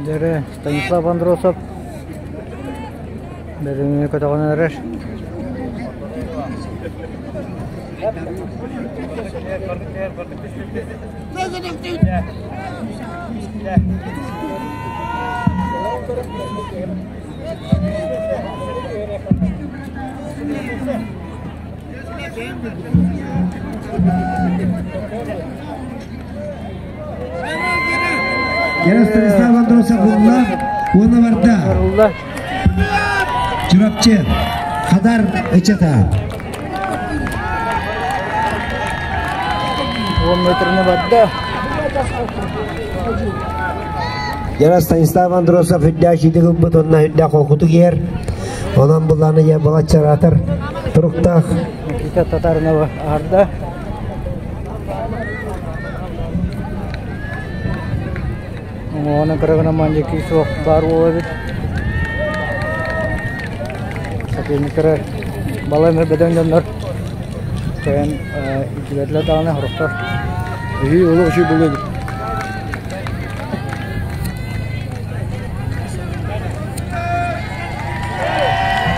Дьэрэ Станислав Андросов бэдиҥи көтөҕөн эрэр. Кэрэ Станислав Андросов булла уонна барда. Чурапчы, Хадар ычата. 10 метрine барда. Яра Станислав Андросов үрдээх иди ылбыт онно үрдээх холкутук иһэр. Онон буллааны я балаччаратар туруктаах. Никита Татаринова аһарда. Уҥуоҕунан кыра гынан дьэки суох баар буола эбит. Соперниктара балай эмэ бөдөҥ дьоннор кыайан илдьибэтилэр даҕаны сорохтор үһүү олох үчүгэй буолуо эбит.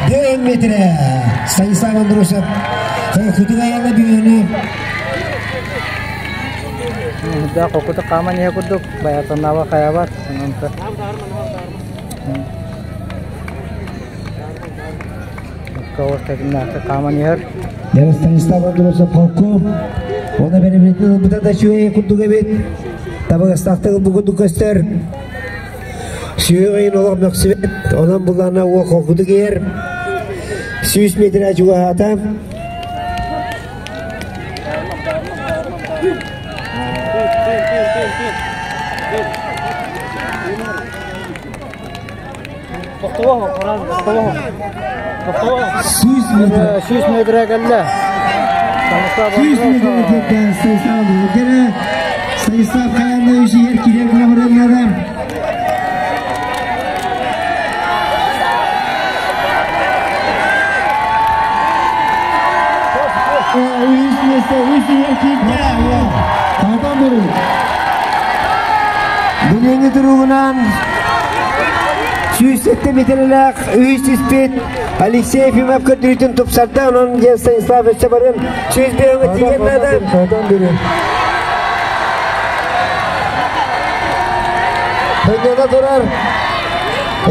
Дэн метрэ Станислав Андросов холкутук айана бүүнү Да, холкутук хааман иһэ курдук, байатаннаба хайабат, онон хааман иһэр. Станислав Андросов холку, оны бэримитин ылбыта да үчүгэй курдук эбит. Табыгастаахтык ылбыт курдук көстөр. Сүөҕэйин олох мөхсүбэт, онон буллаана уол холкутук иһэр. 100 метрэ чугаһаата. 100 метр. 100 метрэ кэллэ. 100 метр кэллэ Станислав Гере. Станислав хайанда үсүгэр киирэр гына бараннара. Үс миэстэ үсүгэр киирдэ. Хатан бери. Билиҥҥи туругунан 107 метрэлээх үһүс испит Алексей Ефимов көрдөрүүтүн тупсарда, онон диэн Станислав өссө барын 105 тиийэн наада. Хөннөнө турар.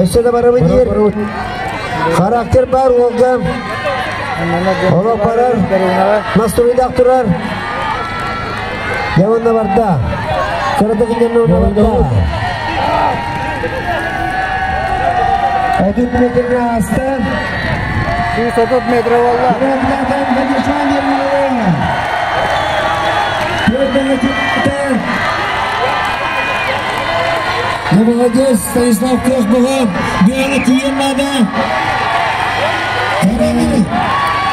Өссө да барабын диир. Характер бар уолга. Олох барар. Настройдаах турар. Яванна барда. Кыратык инньэнэ барда. 30 метрге ааста. 130 метр буолла. Ребятам поддержание Ну, молодец, Станислав Кохбуга. Бианы тиен надо.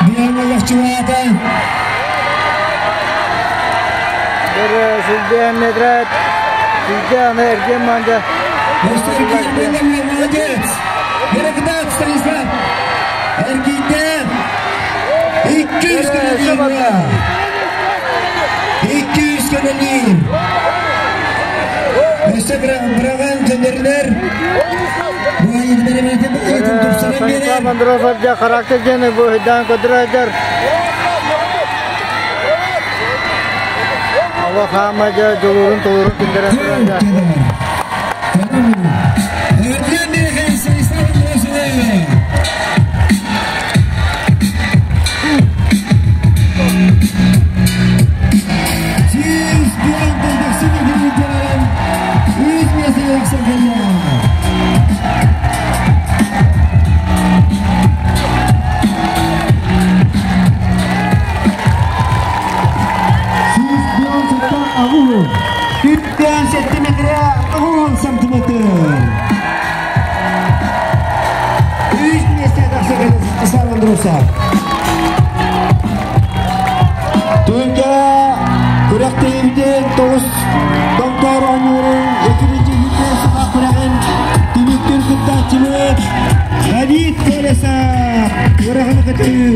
Бианы лахчылаата. Бір сүлден метр. Сүлден эрген манжа. Молодец. Берекдат Станислав. Эргийде. 200 көнөлүүр. 200 көнөлүүр. Өссө быраган көнөрүлөр. Бу айылдарыбытын тупсаран Станислав берер. Андросов дьэ характер диэни бу ыйдаан көдүрөйдөр. Алла хаама дьэ дьулуурун тулуурун киллэрэн турар дьэ. Станислав Андросов. Үс миэстэ сантиметр, 10 сантиметр. Үс миэстэ тахса Станислав Андросов. Түнге күрэхтэһиибитин тоҕус доктор оонньуурун 2-нчи саха күрэҕин түмүктүүр кыттааччыбыт Давид Колесов. Күрэҕин кытыы.